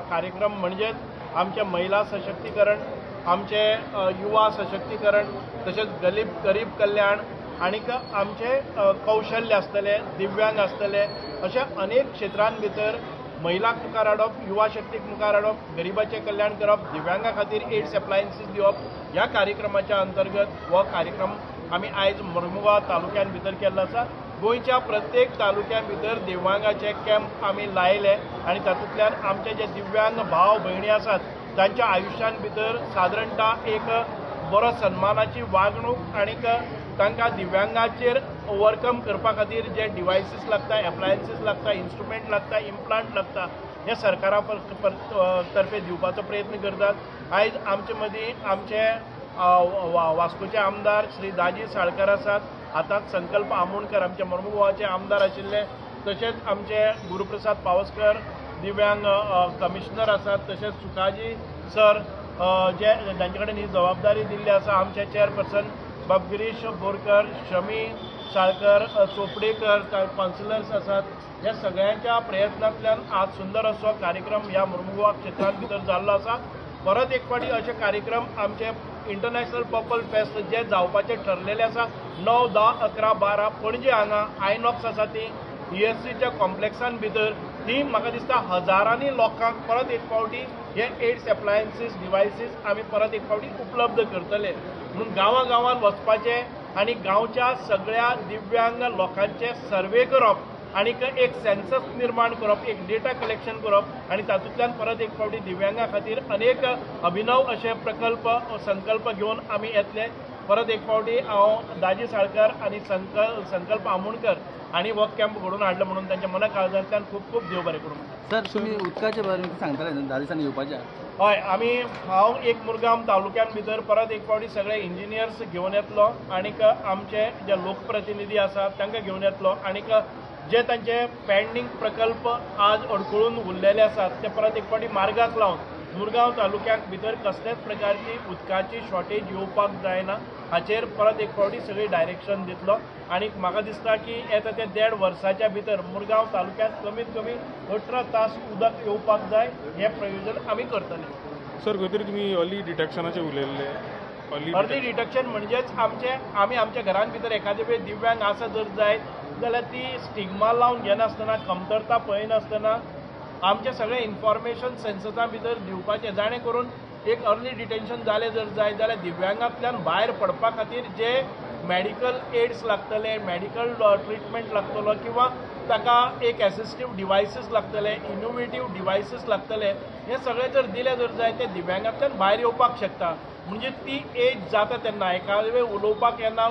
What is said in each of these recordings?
कार्यक्रम म्हणजेच आमचे महिला सशक्तीकरण, आमचे युवा सशक्तीकरण, तशेंच गरीब कल्याण आनीक आमचे कौशल्य आसतले, दिव्यांग आसतले, अशा अनेक क्षेत्रां भितर महिलांक मुखार हाडप, युवा शक्तीक मुखार हाडप, गरिबाचें कल्याण करप, दिव्यांगा खातीर एड्स एप्लायन्सीस दिवप ह्या कार्यक्रमाच्या अंतर्गत हो कार्यक्रम आमी आयज मुरमुगांव तालुक्यान भितर केल्लो आसा. गोंयच्या प्रत्येक तालुक्या भितर दिव्यांगाचे कॅम्प आमी लायले आनी तातूंतल्यान आमचे जे दिव्यांग भाव भयणी आसात तांच्या आयुश्यान भितर सादारणता एक बरो सन्मानाची वागणूक आनीक तांकां दिव्यांगाचेर ओवरकम करपा खातीर जे डिवायसीस लागता, एप्लायन्सीस लागता, इन्स्ट्रुमेंट लागता, इम्प्लांट लागता हे सरकारा तर्फे दिवपाचो प्रयत्न करतात. आयज आमचे मदीं आमचे वास्कोचे आमदार श्री दाजी साळकर आसात, आतांच संकल्प आमोणकर आमचे मुरमुगांवचे आमदार आशिल्ले, तशेंच आमचे गुरुप्रसाद पावसकर दिव्यांग कमिशनर आसात, तशेंच सुखाजी सर जे तांचे कडेन ही जबाबदारी दिल्ली आसा, आमचे चेअरपर्सन बाब गिरीश बोरकर, शमी साळकर, चोपडेकर कावन्सिलर्स आसात. ह्या सगळ्यांच्या प्रयत्नांतल्यान आज सुंदर असो कार्यक्रम ह्या मुरमुगांव क्षेत्रांत भितर जाल्लो आसा. परत एक फावटी अशे कार्यक्रम आमचे इंटरनॅशनल पर्पल फेस्ट जे जावपाचे ठरलेले आसा 9, 10, 11, 12 पणजे हांगा आयनॉक्स आसा ती ESCच्या कॉम्प्लेक्सान भितर ती म्हाका दिसता हजारांनी लोकांक परत एक फावटी हे एड्स एप्लायन्सीस डिवायसीस आमी परत एक फावटी उपलब्ध करतले. म्हणून गांवां गांवांत वचपाचें आनी गांवच्या सगळ्या दिव्यांग लोकांचे सर्वे करप आनी एक सेन्सस निर्माण करप, एक डेटा कलेक्शन करप आनी तातूंतल्यान परत एक फावटी दिव्यांगा खातीर अनेक अभिनव अशे प्रकल्प संकल्प घेवन आमी येतले. परत एक फावटी हांव दाजी साळकर आनी संकल्प आमोणकर आनी हो कॅम्प घडोवन हाडलो म्हणून तांच्या मना काळजांतल्यान खूब खूब देव बरें करूं. सर, तुमी उदकाचे बारे सांगताले 10 दिसांनी येवपाचे? हय, आमी हांव एक मुरगांव तालुक्यान भितर परत एक फावटी सगळे इंजिनियर्स घेवन येतलो आनीक आमचे जे लोकप्रतिनिधी आसात तांकां घेवन येतलो आनीक जे तांचे पेंडींग प्रकल्प आज अडखळून उरलेले आसात ते परत एक फावटी मार्गाक लावन मुरगांव तालुक्याक भितर कसलेच प्रकारची उदकाची शॉर्टेज येवपाक जायना हाचेर परत एक फावटी सगळी डायरेक्शन दितलो. आनी म्हाका दिसता की येता ते 1.5 वर्साच्या भितर मुरगांव तालुक्यांत कमीत कमी 18 तास उदक येवपाक जाय हें प्रयोजन आमी करतले. सर, खंय तरी तुमी अर्ली डिटेक्शनाचें उलयल्लें. अर्ली डिटेक्शन म्हणजेच आमचे आमी आमच्या घरान भितर एखादे वेळ दिव्यांग आसा जर जायत जाल्यार ती स्टिग्मा लावन घेनासतना, कमतरता पळयनासतना आमचें सगळें इन्फॉर्मेशन सेन्ससा भितर दिवपाचें, जाणें करून एक अर्ली डिटेन्शन जालें जर जायत जाल्यार दिव्यांगांतल्यान भायर पडपा खातीर जे मॅडिकल एड्स लागतले, मॅडिकल ट्रिटमेंट लागतलो किंवा ताका एक एसिस्टीव डिवायसीस लागतले, इनोवेटीव डिवायसीस लागतले, हे सगळें जर दिलें जर जायत ते दिव्यांगांतल्यान भायर येवपाक शकता. म्हणजे ती एज जाता तेन्ना एखादे वेळ उलोवपाक येना,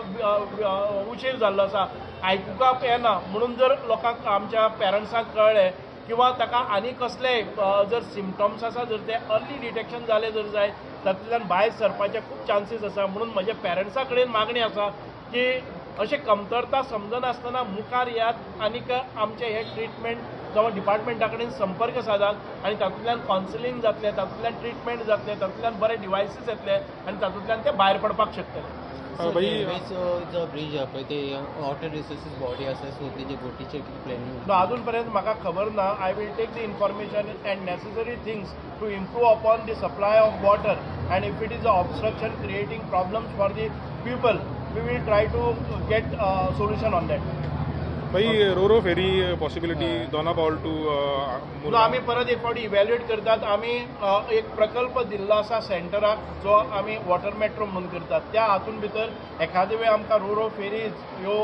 उशीर जाल्लो आसा, आयकुपाक येना म्हणून जर लोकांक आमच्या पेरंट्सांक कळ्ळें किंवा ताका आनी कसलेय जर सिमटम्स आसा जर ते अर्ली डिटेक्शन जालें जर जायत तातूंतल्यान भायर सरपाचे खूब चान्सीस आसा. म्हणून म्हज्या पेरंट्सां कडेन मागणी आसा की अशें कमतरता समजनासतना मुखार येयात आनीक आमचें हें ट्रिटमेंट जावं डिपार्टमेंटा कडेन संपर्क सादात आनी तातूंतल्यान कावन्सिलींग जातलें, तातूंतल्यान ट्रिटमेंट जातलें, तातूंतल्यान बरे डिवायसीस येतले आनी तातूंतल्यान ते भायर पडपाक शकतले. जो ब्रिज आहा पळय ते वॉटर रिसोर्सीस बॉडी आसा, सो तेजे बोटीचे कितें प्लॅनिंग? अजून पर्यंत म्हाका खबर ना. I will take the information and necessary things to improve upon the supply of water and if it is a obstruction creating problems for the people we will try to get solution on that. भाई, ro-ro ferry possibility Dona Paula to आमी परत एक फावटी evaluate करतात. आमी एक प्रकल्प दिल्लो आसा सेंटराक जो आमी वॉटर मेट्रो म्हणून करतात, त्या हातून भितर एखादे वेळ आमकां रोरो फेरीज ह्यो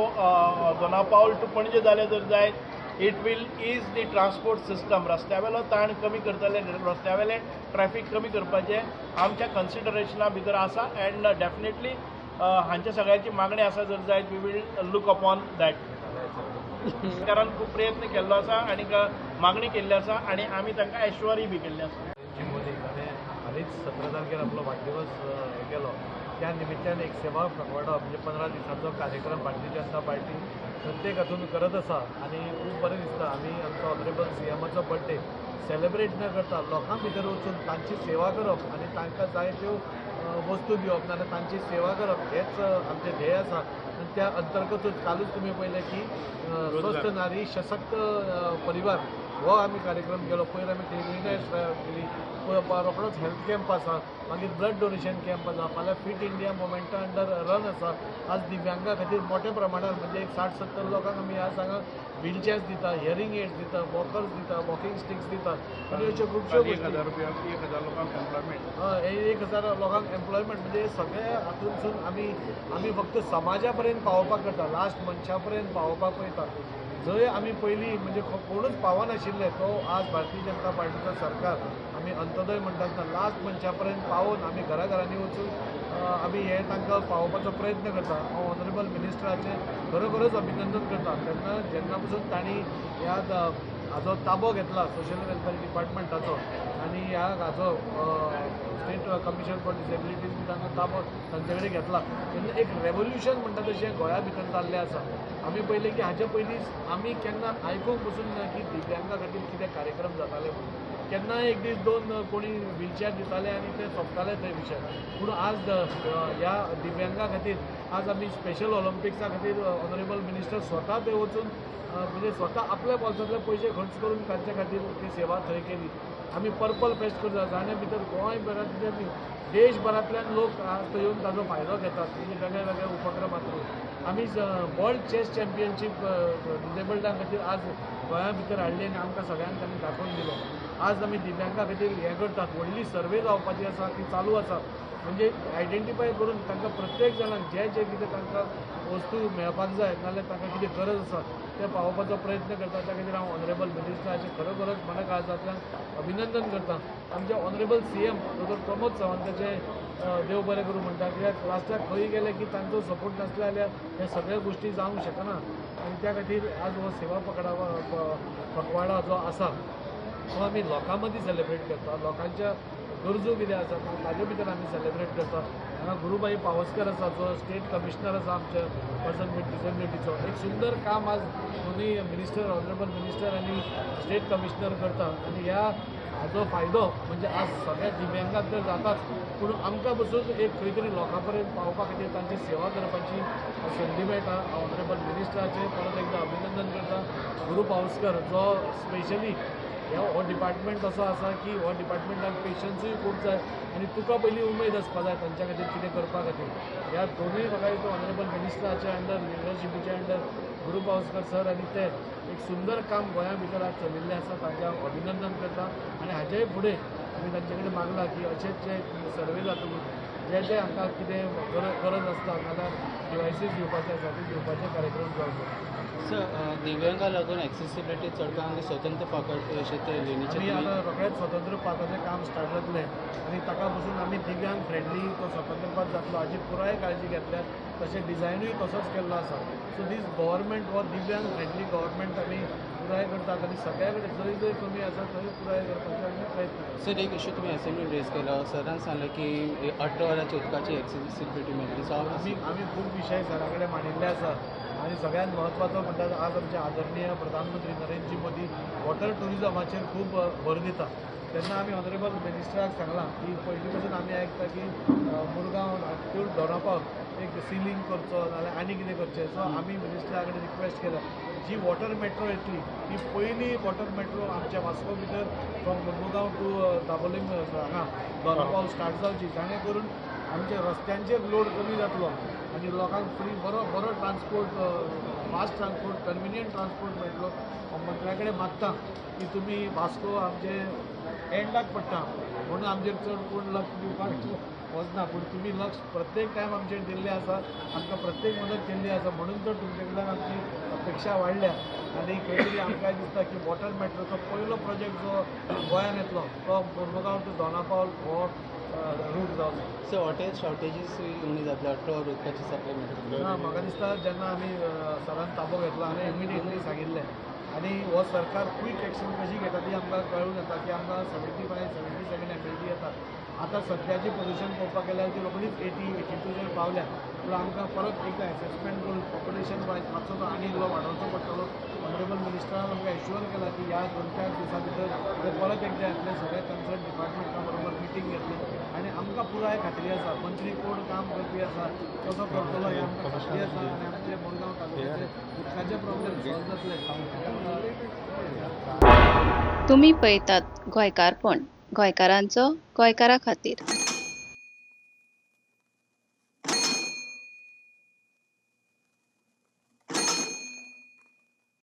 दोना पावल टू पणजे जाले जर जायत it will ease the transport system. रस्त्यावेलो ताण कमी करतले, रस्त्यावेलें ट्रॅफीक कमी करपाचें आमच्या कन्सिडरेशना भितर आसा एंड डेफिनेटली हांच्या सगळ्यांची मागणी आसा जर जायत we will look upon that. सरकारान खूब प्रयत्न केल्लो आसा आनी मागणी केल्ली आसा आनी आमी तांकां एश्युअरूय बी केल्लें आसा. मोदी हाणें हालींच 17 तारखेर आपलो वाडदिवस हे केलो, त्या निमित्तान एक सेवा पखवाडो म्हणजे 15 दिसांचो कार्यक्रम भारतीय जनता पार्टी प्रत्येक हातून करत आसा आनी खूब बरें दिसता. आमी आमचो ऑनरेबल सीएमाचो बर्थडे सेलिब्रेट न करता लोकां भितर वचून तांची सेवा करप आनी तांकां जाय त्यो वस्तू दिवप नाजाल्यार तांची सेवा करप हेच आमचें ध्येय आसा. आनी त्या अंतर्गतूच कालूच तुमी पळयलें की स्वस्थ नारी सशक्त परिवार हो आमी कार्यक्रम केलो. पयर आमी क्लिनलीनेस केली, रोखडोच हेल्थ कॅम्प आसा, मागीर ब्लड डोनेशन कॅम्प आसा, फाल्यां फिट इंडिया मुवमेंटा अंडर रन आसा. आज दिव्यांगा खातीर मोठ्या प्रमाणात म्हणजे एक 60-70 लोकांक आमी ह्या सांगा व्हीलचेअर्स दिता, हियरींग एड्स दिता, वॉकर्स दिता, वॉकिंग स्टिक्स दिता आनी अश्यो खुबश्यो गोश्टी. 1000 लोकांक एम्प्लॉयमेंट, 1000 लोकांक एम्प्लॉयमेंट. म्हणजे सगळे हातूंतसून आमी फक्त समाजा पर्यंत पावोवपाक करता, लास्ट मनशा पर्यंत पावोवपाक पळयता. जंय आमी पयलीं म्हणजे कोणूच पावनाशिल्ले तो आज भारतीय जनता पार्टीचो सरकार आमी अंत्योदय म्हणटा आसतना लास्ट मनशा पर्यंत पावोवन आमी घराघरांनी वचून आमी हे तांकां पावोवपाचो प्रयत्न करता. हांव ऑनरेबल मिनिस्टराचें खरोखरच अभिनंदन करता. तेन्ना जेन्ना पसून तांणी ह्या हाजो ताबो घेतला सोशल वेलफेअर डिपार्टमेंटाचो आनी ह्या हाजो स्टेट कमिशन फॉर डिसेबिलिटीज बी तांकां ताबो तांचे कडेन घेतला तेन्ना एक रेवोल्युशन म्हणटा तशें गोंया भितर जाल्लें आसा. आमी पळयलें की हाजे पयलीं आमी केन्ना आयकूंक पसून ना की दिव्यांगा खातीर कितें कार्यक्रम जाताले म्हणून. केन्नाय एक दीस दोन कोणी व्हीलचेअर दिताले आनी ते सोंपताले थंय विशय. पूण आज ह्या दिव्यांगा खातीर आज आमी स्पेशल ऑलिम्पिक्सा खातीर ऑनरेबल मिनिस्टर स्वता थंय वचून म्हणजे स्वता आपल्या बोल्सांतले पयशे खर्च करून तांचे खातीर ती सेवा थंय केली. आमी पर्पल फेस्ट करता, जाणे भितर गोंयभरांतल्यान देशभरांतल्यान लोक आज थंय येवन ताजो फायदो घेतात म्हणजे वेगळे वेगळे उपक्रमांतून. आमी वर्ल्ड चॅस चॅम्पियनशीप डिसेबल्डां खातीर आज गोंया भितर हाडली आनी आमकां सगळ्यांक तांणी दाखोवन दिलो. आज आमी दिव्यांगा खातीर हें करतात, व्हडली सर्वे जावपाची आसा ती चालू आसा. म्हणजे आयडेंटिफाय करून तांकां प्रत्येक जाणांक जे जे कितें तांकां वस्तू मेळपाक जाय नाजाल्यार तांकां कितें गरज आसा तें पावोवपाचो प्रयत्न करता. त्या खातीर हांव ऑनरेबल मिनिस्टराचें खरोखरच मना काळजांतल्यान अभिनंदन करता. आमचे ऑनरेबल CM doctor Pramod सावंताचें देव बरें करूं म्हणटा, कित्याक लास्टाक खंय गेले की तांचो सपोर्ट नासलो जाल्यार ह्या सगळ्या गोश्टी जावंक शकना. आनी त्या खातीर आज हो सेवा पखवाडा जो आसा तो आमी लोकां मदीं सेलिब्रेट करता, लोकांच्या गरजो कितें आसा ताजे भितर आमी सेलिब्रेट करता. हांगा गुरुभाई पावसकर आसा जो स्टेट कमिशनर आसा आमच्या पर्सन वीथ डिसेबिलिटीचो. एक सुंदर काम आज दोनूय मिनिस्टर, ऑनरेबल मिनिस्टर आनी स्टेट कमिशनर करता. आनी ह्या हाजो फायदो म्हणजे आज सगळ्या दिव्यांगाक तर जाताच, पूण आमकां पसून एक खंय तरी लोकां पर्यंत पावपा खातीर तांची सेवा करपाची संदी मेळटा. ऑनरेबल मिनिस्टराचें परत एकदां अभिनंदन करता. गुरू पावसकर जो स्पेशली हो डिपार्टमेंट असो आसा की हो डिपार्टमेंटाक पेशन्सूय खूब जाय आनी तुका पयलीं उमेद आसपा जाय तांच्या खातीर कितें करपा खातीर. ह्या दोनूय म्हाका दिसता ऑनरेबल मिनिस्टराच्या अंडर, लिडरशिपीच्या अंडर गुरू पावसकर सर आनी ते एक सुंदर काम गोंया भितर आज चलिल्लें आसा, तांचें हांव अभिनंदन करता. आनी हाजेय फुडें आमी तांचे कडेन मागलां की अशेंच जे सर्वे जातकूच जे जे हांकां कितें गरज आसता नाजाल्यार डिवायसीस दिवपाचे आसा ते दिवपाचे कार्यक्रम जावचे. सर, दिव्यांगा लागून एक्सेसिबिलिटी चड करून स्वतंत्र पाकट अशें ते लेणीचे आमी आतां रोखडेंच स्वतंत्र पाताचें काम स्टार्ट जातलें आनी ताका पसून आमी दिव्यांग फ्रेंडली तो स्वतंत्र पात जातलो हाची पुराय काळजी घेतल्या. तशें डिजायनूय तसोच केल्लो आसा. सो दीस गव्हर्मेंट हो दिव्यांग फ्रेंडली गव्हर्मेंट आमी पुराय करतात आनी सगळ्या कडेन जंय जंय कमी आसा थंय पुराय करपाचो आमी प्रयत्न करता. सर, एक इशू तुमी असेंब्लीन रेज केलो, सरान सांगलें की 18 वरांची उदकाची एक्सेसिबिलिटी मेळटली. सो आमी खूब विशय सरा कडेन मांडिल्ले आसा आनी सगळ्यांत म्हत्वाचो म्हणटा आज आमचे आदरणीय प्रधानमंत्री नरेंद्रजी मोदी वॉटर ट्युरिजमाचेर खूब भर दिता. तेन्ना आमी ऑनरेबल मिनिस्टराक सांगलां की पयलीं पसून आमी आयकता की मुरगांव टू दोनापावल एक सिलींग करचो नाजाल्यार आनी कितें करचें. सो आमी मिनिस्टरा कडेन रिक्वेस्ट केला जी वॉटर मेट्रो येतली ती पयली वॉटर मेट्रो आमच्या वास्को भितर फ्रॉम मुरगांव टू दाबोलीम हांगा दोनापावल स्टार्ट जावची, जाणें करून आमच्या रस्त्यांचेर लोड कमी जातलो आनी लोकांक फ्री बरो बरो transport, fast transport, convenient transport मेळटलो. हांव मंत्र्या कडेन मागता की तुमी वास्को आमचे एंडाक पडटा म्हणून आमचेर चड कोण लक्ष दिवपाक वचना, पूण तुमी लक्ष प्रत्येक टायम आमचेर दिल्लें आसा, आमकां प्रत्येक मदत केल्ली आसा, म्हणून तर तुमचे कडल्यान आमची अपेक्षा वाडल्या. आनी खंय तरी आमकां दिसता की वॉटर मेट्रोचो पयलो प्रोजेक्ट जो गोंयांत येतलो तो मुरमुगांव टू दोनापावल हो रूट जावचो. सर, वॉटर शॉर्टेजीस उणी जातले, 18 वर उदकाची सप्लाय मेळटली. ना, म्हाका दिसता जेन्ना आमी सरान ताबो घेतला आनी इमिडिएटली सांगिल्लें आनी हो सरकार क्वीक एक्शन कशी घेता ती आमकां कळून येता की आमकां 75, 77 MLD येता. आतां सद्याची पोजिशन पळोवपाक गेल्यार ती रोखडीच 80, 82चेर पावल्या. पूण आमकां परत एकदां एसेसमेंट करून पॉप्युलेशन वायज मातसो तो आनी इल्लो वाडोवचो पडटलो. ऑनरेबल मिनिस्टरान आमकां एश्युअर केला की ह्या 2-4 दिसां भितर ते परत एकदां येतले, सगळे कन्सर्न डिपार्टमेंटा बरोबर मिटींग घेतले आनी आमकां पुराय खात्री आसा मंत्री कोण काम करपी आसा कसो करतलो हें आमकां खात्री आसा आनी आमचे मुरगांव तालुक्याचे उदकाचे प्रॉब्लेम सॉल्व जातले. तुमी पळयतात गोंयकारपण, गोंयकारांचो गोंयकारा खातीर.